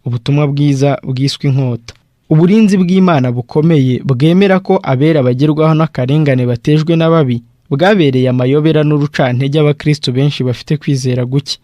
Ubutumwa bwiza bwiswe inkota. Uburinzi bw'Imana bukomeye bwemera ko abera bagerwaho n'akarengane batejwe n'ababi bwabereye amayobera n'urucantege abakristo benshi bafite kwizera guke.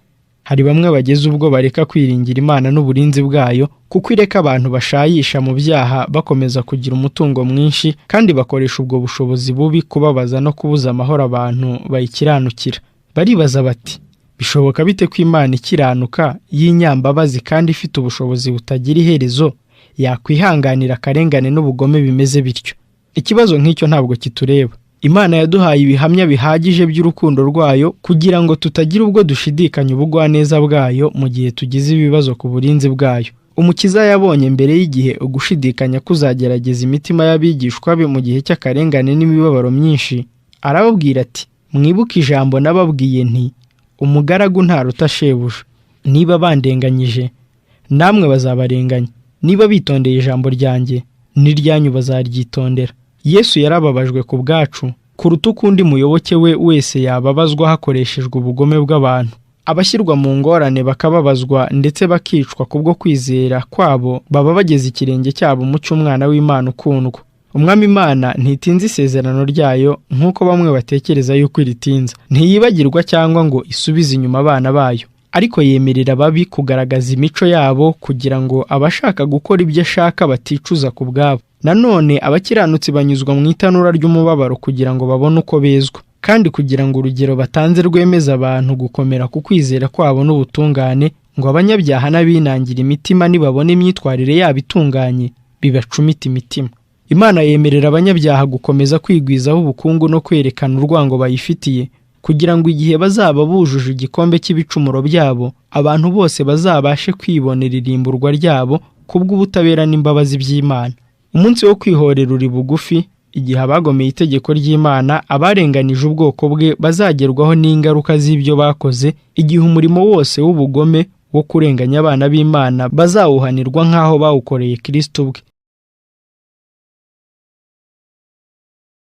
Hari bamwe bageze ubwo bareka kwiringira Imana n'uburinzi bwayo, kuko ireka abantu bashayisha mu byaha bakomeza kugira umutungo mwinshi, kandi bakoresha ubwo bushobozi bubi kubabaza no kubuza amahoro abantu bayikiranukira. Baribaza bati: bishoboka bite ko Imana ikiranuka y'inyambabazi kandi ifite ubushobozi butagira iherezo yakwihanganira akarengane n'ubugome bimeze bityo? Ikibazo nk'icyo ntabwo kitureba. Imana yaduhaye ibihamya bihagije by'urukundo rwayo kugira ngo tutagira ubwo dushidikanya ubugwaneza bwayo mu gihe tugize ibibazo ku burinzi bwayo. Umukiza yabonye mbere y'igihe ugushidikanya kuzagerageza imitima y'abigishwa be mu gihe cy'akarengane n'imibabaro myinshi, arababwira ati: mwibuke ijambo nababwiye nti umugaragu ntaruta shebuja. Niba bandenganyije, namwe bazabarenganya. Niba bitondeye ijambo ryanjye, n'iryanyu bazaryitondera. Yesu yarababajwe ku bwacu kuruta uko undi muyoboke we wese yababazwa hakoreshejwe ubugome bw'abantu. Abashyirwa mu ngorane bakababazwa ndetse bakicwa kubwo kwizera kwabo baba bageze ikirenge cyabo mu cy'umwana w'Imana ukundwa. Umwami Imana ntitinza isezerano ryayo nk'uko bamwe batekereza yuko iritinza. Ntiyibagirwa cyangwa ngo isubize inyuma abana bayo, ariko yemerera ababi kugaragaza imico yabo kugira ngo abashaka gukora ibyo ashaka baticuza ku bwabo. Nanone abakiranutsi banyuzwa mu itanura ry'umubabaro kugira ngo babone uko bezwa, kandi kugira ngo urugero batanze rwemeze abantu gukomera ku kwizera kwabo n'ubutungane, ngo abanyabyaha n'abinangira imitima nibabona imyitwarire yabo itunganye bibacumita imitima. Imana yemerera abanyabyaha gukomeza kwigwizaho ubukungu no kwerekana urwango bayifitiye, kugira ngo igihe bazaba bujuje igikombe cy'ibicumuro byabo, abantu bose bazabashe kwibonera irimburwa ryabo kubw'ubutabera n'imbabazi by'Imana. Umunsi wo kwihorera uri bugufi, igihe abagomeye itegeko ry'Imana, abarenganije ubwoko bwe bazagerwaho n'ingaruka z'ibyo bakoze, igihe umurimo wose w'ubugome wo kurenganya abana b'Imana bazawuhanirwa nk'aho bawukoreye Kristo ubwe.